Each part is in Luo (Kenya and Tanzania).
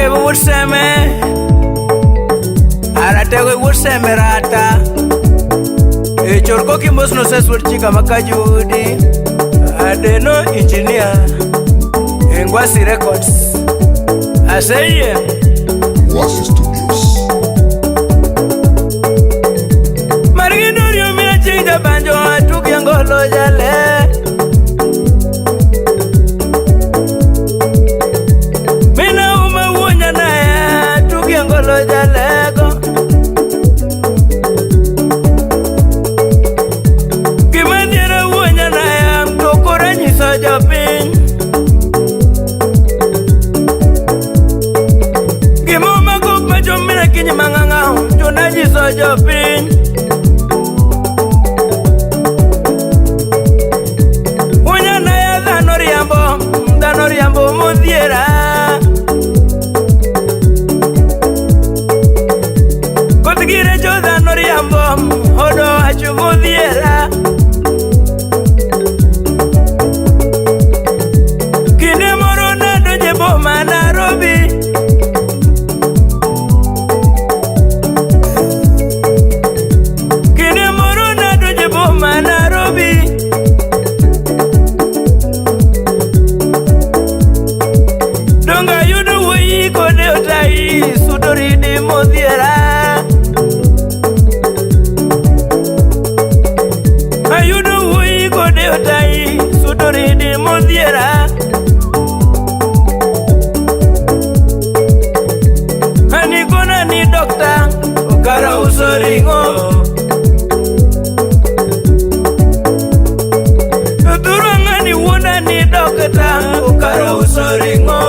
Aratego wuod Seme. Aratego wuod Seme rata. E chor koki mos no ses wuod chika makajudi. Adeno engineer. Engwasi Records. Aseye. Wasi Studios. Margidorio mina chinja banjo atuki ngolo jale. Mina uma wuonya na atuki ngolo jalego. Gima diere wuonya na to koro nyiso jopiny. Gima omako pacho mina kinyi mang'ang'a to nanyiso jopiny. Wuonya na ya dhano riambo modhiera. Koth girecho dhano riambo, odo wacho modhiera. Kinde moro nadonjo e boma Nairobi. Kinde moro nadonjo e boma Nairobi. Donga yudo wuoyi kode otai sudo ridi modhiera. Ayudo wuoyi kode otai sudo ridi modhiera. Anikona ni dokta okara uso ring'o. Odhuro ng'ani wuonda ni dokta okara uso ring'o.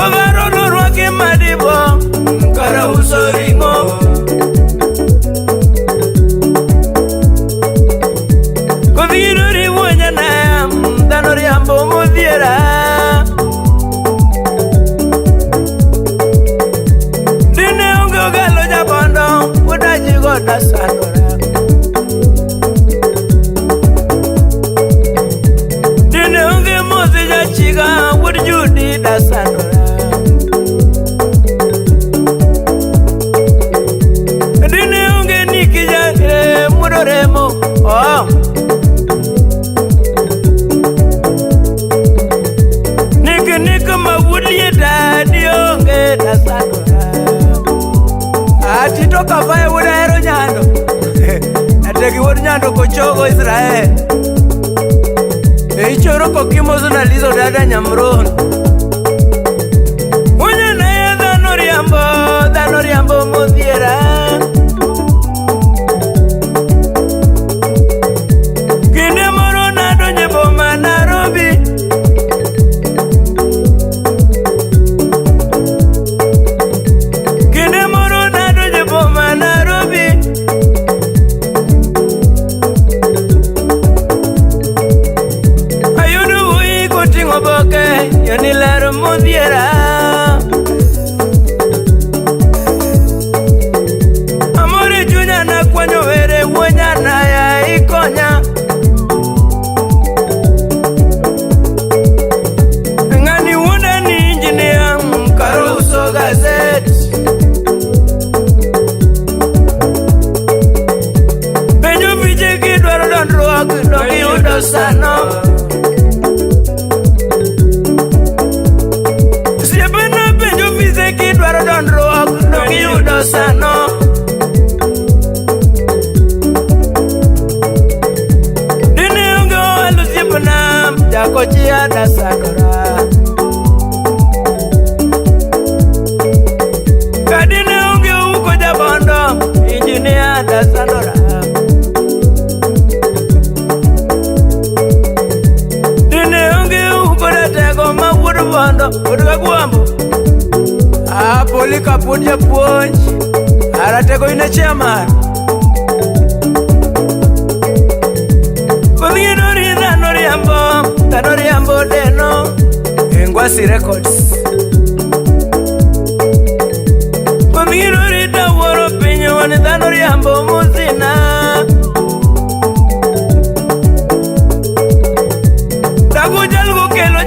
Overall orwaki madibo kara uso ring'o. Kodhiro riwuonya na dhano riambo modhiera. Dine onge ogalo jabondo wuodajigo dasandora. Dine onge modhi jachiga wuod Judi dasandora. Dine onge niki jagre mudoremo oh. Niki niki ma wuod lieta dionge dasandora. Atito kavae wuod ahero nyando. Ategi wuod nyando kochogo Israel. E ichoro kokimoso na lizo dada nyamron. Wuonya na ya dhano riambo modhiera. Kinde moro nadonjo e boma Nairobi. Kinde moro nadonjo e boma Nairobi. Ayudo wuoyi koting'o oboke, yoni ler modhiera. Amor e chunya nakwanyo were wuonya naya ikonya. Ng'ani wuonda ni injinia kar uso gazet. Penjo vije gidwaro dondruok to giyudo sano. Osiepena penjo vise kidwaro dondruok to giyudo sano. Dine onge ohala osiepna jakochia dasandora. Ka dine onge Ouko jabondo injinia dasandora. Dine onge Ouko ratego ma wuod bondo wuod kagwambo. Apoli kapod japuonj aratego in e chairman. Kodhidori dhano riambo deno. Engwasi Records. Kodhidori tawuoro piny wan dhano riambo muzina. Tagu jalgo kelo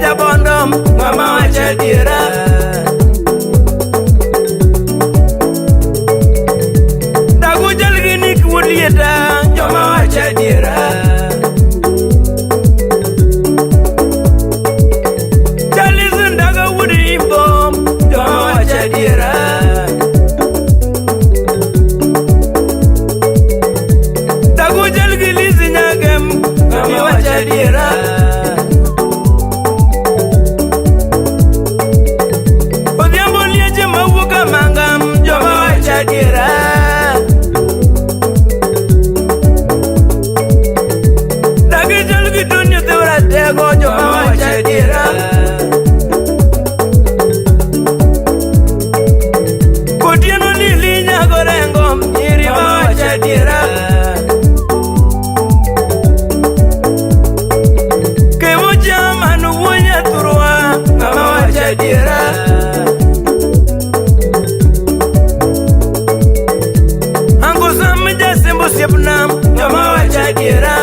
osiepna ng'ama wacho adiera.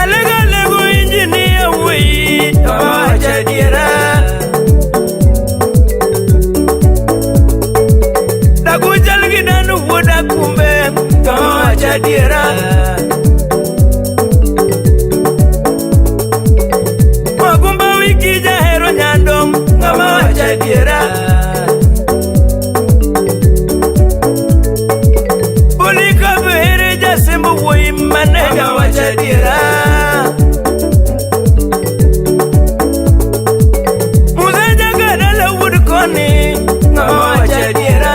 Alego alego injinia wuoyi ng'ama wacho adiera. Dagu chal gi dhano wuod akumbe ng'ama wacho adiera. Wagumba wiki jahero nyando ng'ama wacho adiera. Bolika behere jasembo wuoyi manega wacho adiera. Musa jakadala wuod koni ng'ama wacho adiera.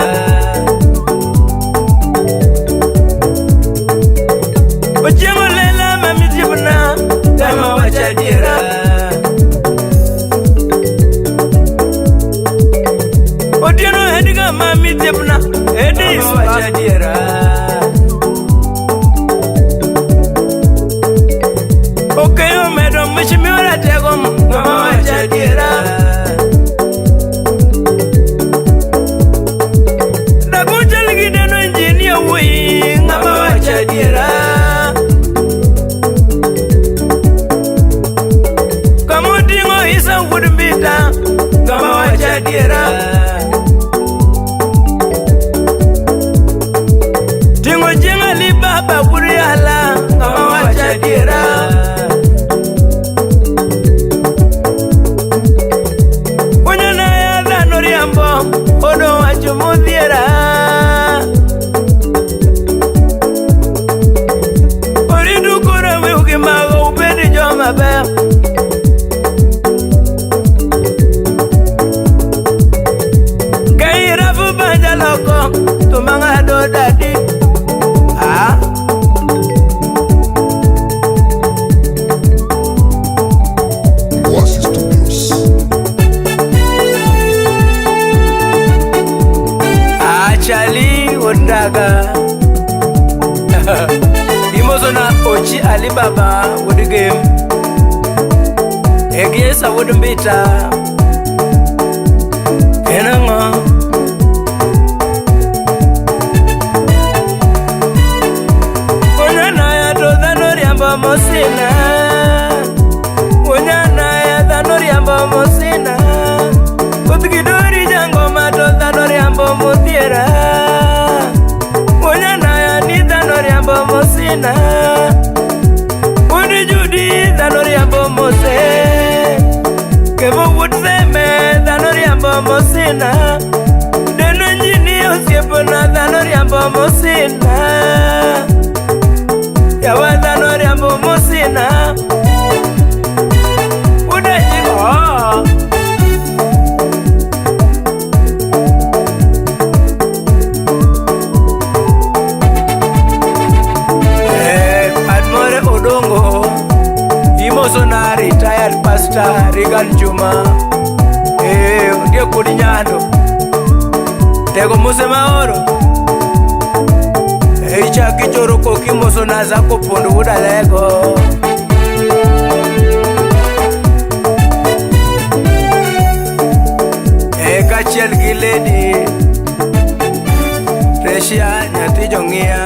Ochieng' olela mamitiepna ng'ama wacho adiera. Otieno Edgar mamitiepna Edis wacho adiera. Okeyo medo mheshimiwa ratego ng'ama wacho adiera. Daguchal gi deno injinia wuoyi ng'ama wacho adiera. Kamoting'o Isa wuod Mbita ng'ama wacho adiera. Ting'o chieng' Alibaba wuod Yala ng'ama wacho adiera. Onyona ya dhano riambo odo wacho modhiera. Oritu koro wiu gi mago ubed joma ber. Ka irafu banja loko to mang'ado dadi. Ah. Wasi Studios. Achali Ondaga. Imoso na Ochi Alibaba wuod Gem. Egiesa wuod Mbita. En ang'o? Onyanaya to dhano riambo mosina. Onyanaya dhano riambo mosina. Koth gidori jangoma to dhano riambo modhiera. Onyanaya ni dhano riambo mosina. Wuod Judi dhano riambo mose. Kevo wuod Seme dhano riambo mosina. Deno njini osiepna dhano riambo mosina. Yawa dhano riambo mosina. Udachiko. Admore Odongo imoso na retired pastor Regan Juma. Ondiek wuod Nyando. Tego mose maoro. Ichak ichoro koki imoso na Zako Pondo wuod Alego. Kaachiel gi Lady Tresia nyathi jong'iya.